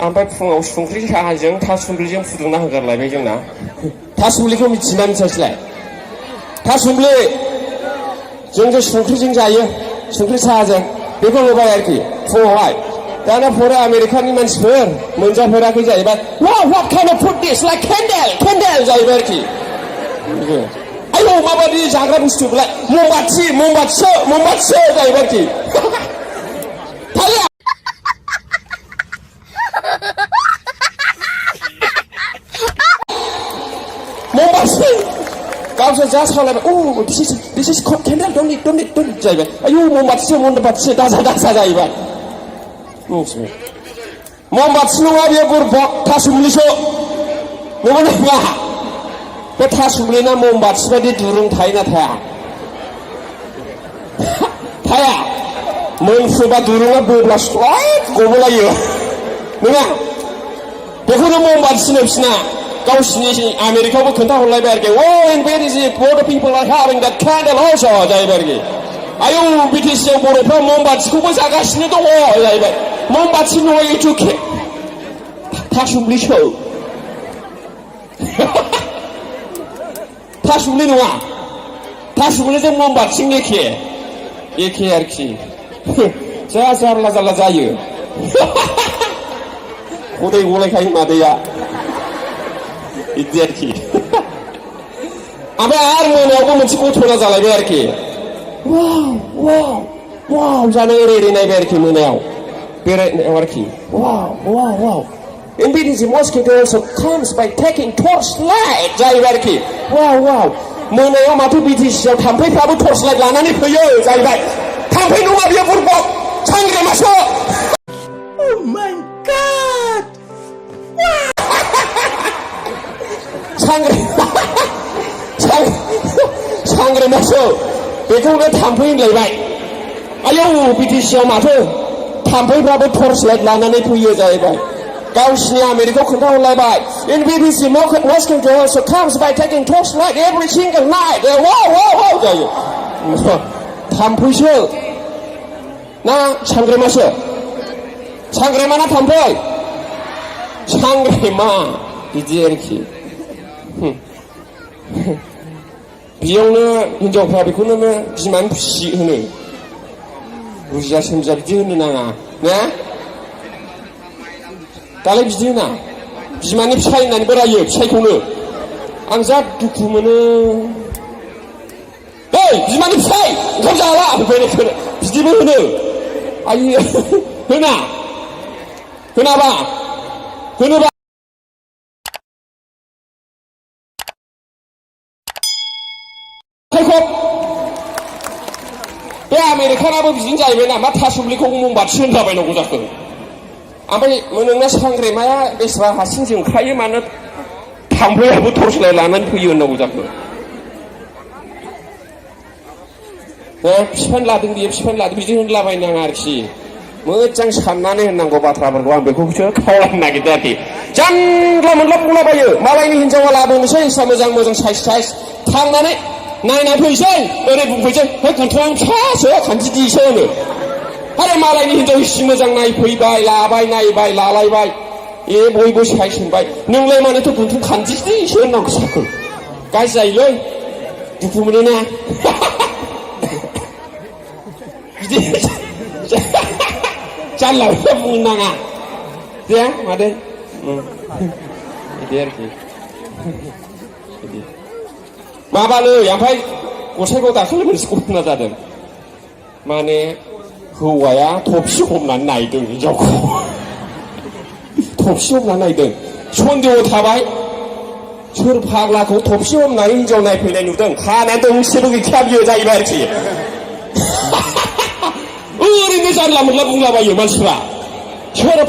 ओमफ्राय फुङाव संख्रि साहाजों थासुमलिजों फुदुंना होगारलायबाय जोंना थासुमलिखौ मिथिना मिथियासैलाय थासुमलि जोंजों संख्रिजों जायो संख्रि साहाजों बेखौ होबाय आरोखि फुङावहाय दाना फरा आमेरिकानि मानसिफोर मोनजाफेराखै जाहैबाय what kind of food this like candle जाहैबाय आरोखि आयौ माबायदि जाग्रा बुस्थु बेलाय ममबाथिसो जाहैबाय आरोखि ममबाथि गावसोर जा सालायबाय this is candle don't need जाहैबाय आयौ ममबाथिसो दाजा जाहैबाय ममबाथि नङा बेयो बुरबक थासुमलिसो नंगौना नङा बे थासुमलिना ममबाथि बायदि दुरुं थायोना थाया मोनफ्रोबा दुरुङा बोब्ला गबोलायो नङा बेखौनो ममबाथिनो बिसिना गावसिनि आमेरिकायावबो खोन्थाहरलायबाय आरोखि in BTC border people are having that candle also जाहैबाय आरोखि आयौ BTCआव बर'फ्रा ममबाथिखौबो जागासिनो दङ जाहैबाय ममबाथि नङा इटुके थासुमलिसो थासुमलि नङा थासुमलिजों ममबाथिजों एखे आरोखि जा जारला जायो खदै गलायखायो मादैया बिदि आरोखि ओमफ्राय आरो मोनायावबो मोनसे गथ'ना जालायबाय आरोखि वाव जानो ओरै नायबाय आरोखि मोनायाव बेरायनायाव आरोखि वाव in BTC mosquito also comes by taking torchlight जाहैबाय आरोखि वाव मोनायाव माथो BTCआव थाम्फैफ्राबो टर्चलाइट लानानै फैयो जाहैबाय थाम्फै नङा बियो बुरबक सांग्रेमासो oh my god सांग्रेमासो बेखौनो थाम्फै होनलायबाय आयौ BTCआव माथो थाम्फैफ्राबो टर्चलाइट लानानै फैयो जाहैबाय गावसिनि आमेरिकायाव खोन्थाहरलायबाय in BTC mosquito also comes by taking torchlight every single night wow जायो थाम्फैसो ना सांग्रेमासो सांग्रेमा ना थाम्फै सांग्रेमा बिदि आरोखि बेयावनो हिनजावफ्रा बेखौनो बिमानि खुसि होनो बुजिया सोमजिया बिदि होनो नाङा ना दालाय बिदि होना बिमानि फिसाय होननानै बोरायो फिसायखौनो आं जा दुखु मोनो बिमानि फिसाय ओंखाम जाला बिदिबो होनो आयो होनाबा बे आमेरिकानाबो बिदिनो जाहैबाय ना मा थासुमलिखौ ममबाथि होनलाबायनांगौ जाखो ओमफ्राय नोंना सांग्रेमाया बेसेबा हारसिं जोंखायो मानो थाम्फैयाबो टर्चलाइट लानानै फैयो होननांगौ जाखो बिफान लादों बियो बिफान लादों बिदि होनलाबायनाङा आरोखि मोजां साननानै होननांगौ बाथ्राफोरखौ आं बेखौसो खावलायनो नागिरदों आरोखि जानला मोनला बुंलाबायो मालायनि हिनजावा लाबोनोसै मोजां साइज थांनानै नायना फैसै ओरै बुंफैसै खान्थां फिसासो खान्थि दिसो होनो आरे मालायनि हिनजाव इसे मोजां नायफैबाय लाबाय नायबाय लालायबाय बयबो साइज होनबाय नोंलाय मानोथ' गुन्थुं खान्थिसो होननांगौ साखो गाज्रि जायोलै दुखु मोनोना बिदि जानला मोनला बुंनो नाङा दे मादै बिदि आरोखि माबालै ओमफ्राय गसाइखौ दाखालि मोनसे घटना जादों माने हौवाया थफसि हमनानै नायदों हिनजावखौ थफसि हमनानै नायदों सन्देह थाबाय सोर फाग्लाखौ थफसि हमनानै हिनजाव नायफैनाय नुदों खानाया दोंसेबो गैखाया बियो जाहैबाय आरोखि ओरैनो जानला मोनला बुंलाबायो मानसिफ्रा सोर